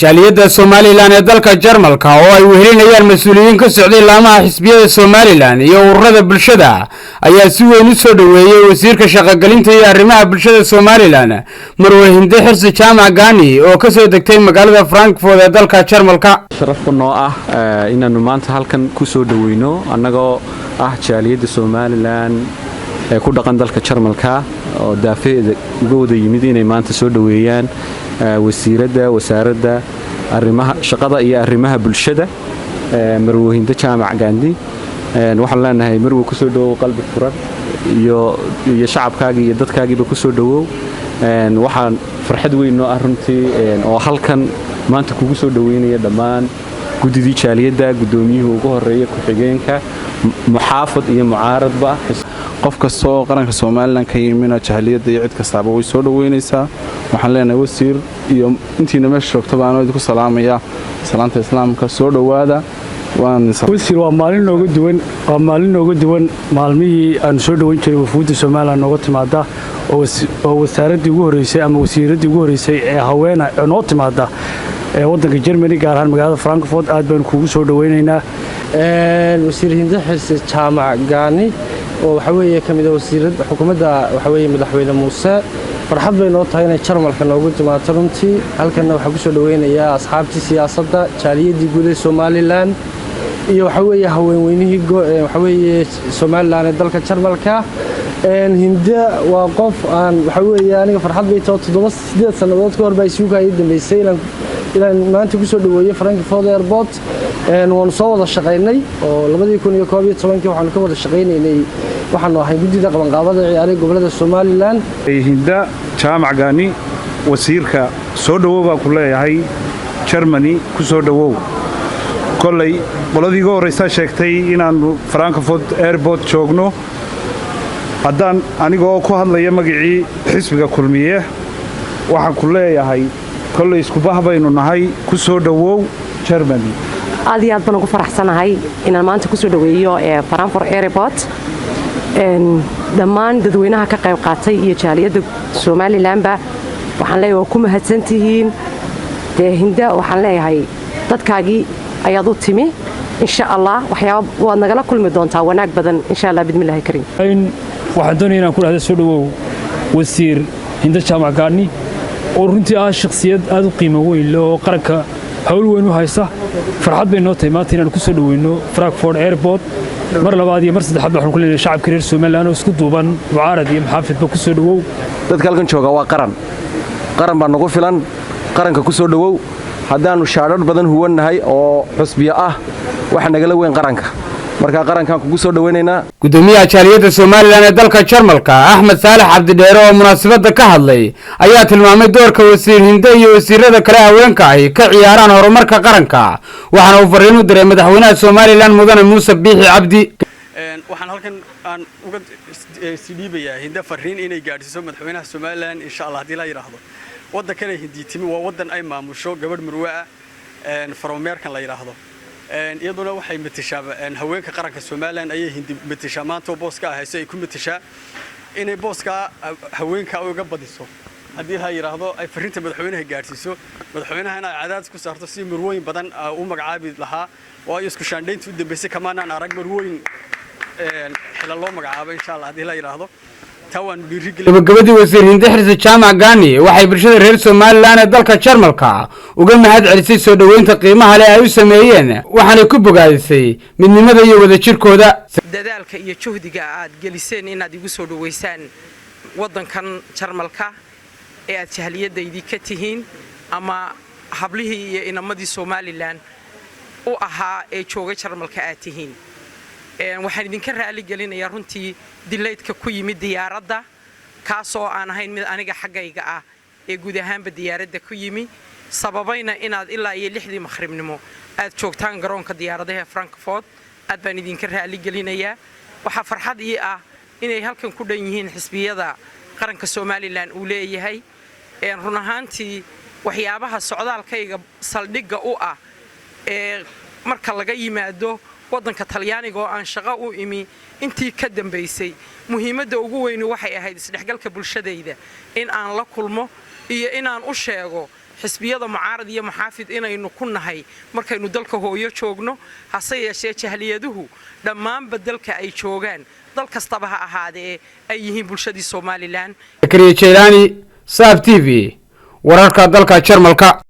Jaaliyadda Somaliland ee dalka Jarmalka oo ay wehelinayaan mas-uuliyiin ka socday laamaha xisbiyada Somaliland iyo ururada bulshada ayaa si weyn u soo dhoweeyey wasiirka shaqogelinta iyo arrimaha bulshada Somaliland, Marwe Hinde Xirsi Jaamac Gaani, oo ka soo degtay magaalada Frankfurt ee dalka Jarmalka. Sharafku noo ah inaannu maanta halkan ku soo dhoweyno, annagoo ah jaaliyadda Somaliland ee ku dhaqan dalka Jarmalka oo daafaheeda uga wada yimid, inay maanta soo dhoweeyaan wasiiradda wasaaradda arrimaha shaqada iyo arrimaha bulshada, Marwe Hinde Jaamac Gaandi. Waxaan leenahay, Marwe, kusoo dhowow qalbi furan iyo shacabkaagii iyo dadkaagiiba kusoo dhowow. Waxaan farxad weyn noo ah runtii oo halkan maanta kugu soo dhoweynaya dhammaan guddidii jaaliyadda, guddoomiyuhu ugu horeeya, ku-xigeenka, muxaafad iyo mucaaradba. Qof kasta oo qaranka Somaliland ka yimina jaaliyadda iyo cid kastaaba way soo dhoweynaysaa. Waxaan leenahay, wasiir iyo intiina meesha joogtaba, anoo idinku salaamaya salaanta Islaamka, soo dhowaada. Wasiir, waa maalin nooga duwan maalmihii aanu soo dhoweyn jiray wafuudda Somaliland nooga timaada, oo wasaaraddii ugu horreysay ama wasiiraddii ugu horreysay ee haweena ee noo timaada ee waddanka Germany, gaar ahaan magaalada Frankfurt. Aad baanu kugu soo dhoweynaynaa. Wasiir Hinde Xirsi Jaamac Gaani oo waxa weeye ka mid ah wasiirada xukuumadda, waxa weeye Madaxweyne Muuse, farxad bay noo tahay inay Jarmalka noogu timaado runtii. Halkanna waxaa ku soo dhoweynayaa asxaabtii siyaasadda, jaaliyaddii guud ee Somaliland iyo waxa weeye haweenweynihii waxa weeye Somaliland ee dalka Jarmalka. Hinde waa qof aan waxa weeye aniga farxad bay taho, 7, 8 sannadood ka hor baa isugu ii dambeysay inaan maanta kusoo dhoweeyo Frankfurt Airport. Waanu soo wada shaqaynay oo 2011-kii waxaanu ka wada shaqaynaynay, waxaanu ahay guddida qabanqaabada ciyaaray gobolada Somaliland. Hinda Jaamac Gaani, wasiirka, soo dhowow baan ku leeyahay. Germany ku soo dhowow. Kolley qoladii iga horraysaa sheegtay inaannu Frankfurt Airport joogno. Haddaan anigoo ku hadlaya magacii xisbiga Kulmiye, waxaan ku leeyahay, kolley iskubah baynu nahay, ku soo dhowow Germany. Aad iyo aad baan ugu faraxsanahay inaan maanta kusoo dhoweeyo Frankfurt Airport dhammaan dadweynaha ka qayb qaatay iyo jaaliyadda Somalilandba. Waxaan leeyahay, waa ku mahadsantihiin. Dee Hinda, waxaan leeyahay, dadkaagii ayaad u timi. Insha Allah waxyaaba waad nagala kulmi doontaa wanaag badan, insha Allah, bidmillahi kariim. Waxaan doonaya inaan ku dhahda, soo dhowow Wasiir Hinda Jaamac Gaani, oo runtii ah shakhsiyad aad u qiimo weyn leh oo qaranka hawl weyn u haysa. Farxad bay noo tahay maanta inaan ku soo dhoweyno Frankfurt Airport. Mar labaad iyo mar saddexaad waxaan ku leenahay, shacabka reer Somaliland oo isku duuban, mucaarad iyo muxaafidba, ku soo dhowow. Dadka halkan jooga waa qaran, qaran baa nagu filan. Qaranka ku soo dhowow. Haddaannu shaadhadh badan huwannahay oo xusbiyo ah, waxa nagala weyn qaranka. Marka qarankaan kugu soo dhowaynaynaa. Gudoomiyaha jaaliyadda Somaliland ee dalka Jarmalka, Axmed Saalax Cabdidheere, oo munaasabadda ka hadlay ayaa tilmaamay doorka wasiir Hinde iyo wasiirada kale haweenka ahi ka ciyaaraan horumarka qaranka, waxaana uu fariin u diray madaxweynaha Somaliland, Mudane Muuse Biixi Cabdi. Waxaan halkan aan uga sii dhiibayaa Hinde fariin inay gaadhsiiso madaxweynaha Somaliland, insha Allah, haddii la yidhaahdo. Waddankanay Hindii timi waa waddan ay maamusho gabadh murwe ah, Frau Merkel la yidhaahdo. Iyaduna waxay matashaa haweenka qaranka Somaliland ayay Hindi matashaa. Maanta oo booska ahayso ay ku matashaa, inay booska haweenka uga badiso, haddii la yidhaahdo, ay fariinta madaxweynaha gaadhsiiso, madaxweynaha in ay cadaadis ku saarto si marwooyin badan u magacaabi lahaa, waayo isku shaandhayntii u dambaysay kamaanaan arag marwooyin xila loo magacaabo, insha Allah, haddii la yidhaahdo. Taa waanu dhiirigelin. Gabagabadii, wasiir Hinde Xirsi Jaamac Gaani waxay bulshada reer Somaliland ee dalka Jarmalka uga mahad celisay soo dhoweynta qiimaha leh ay u sameeyeen, waxaanay ku bogaadisay midnimada iyo wadajirkooda. Dadaalka iyo juhdiga aad geliseen inaad igu soo dhoweysaan waddankan Jarmalka ee aad jahliyadaydii ka tihiin ama hablihii iyo inamadii Somaliland u ahaa ee jooga Jarmalka aad tihiin, waxaan idinka raali gelinayaa runtii delayga ku yimid diyaaradda, kaasoo aan ahayn mid aniga xaggayga ah ee guud ahaanba diyaaradda ku yimi, sababayna inaad ilaa iyo 6-dii makhribnimo aad joogtaan garoonka diyaaradaha Frankfurt. Aad baan idinka raali gelinayaa. Waxaa farxad ii ah inay halkan ku dhan yihiin xisbiyada qaranka Somaliland uu leeyahay. Run ahaantii, waxyaabaha socdaalkayga saldhigga u ah ee marka laga yimaado waddanka Talyaaniga oo aan shaqo u imi, intii ka dambaysay muhiimadda ugu weyni waxay ahayd isdhexgalka bulshadayda in aan la kulmo iyo inaan u sheego. Xisbiyada mucaarad iyo muxaafid inaynu ku nahay markaynu dalka hooyo joogno, hase yeeshee jahliyaduhu dhammaanba dalka ay joogaan, dal kastaba ha ahaadee, ay yihiin bulshadii Somalilan. Zakariya Jeylaani, Saab TV, wararka dalka Jarmalka.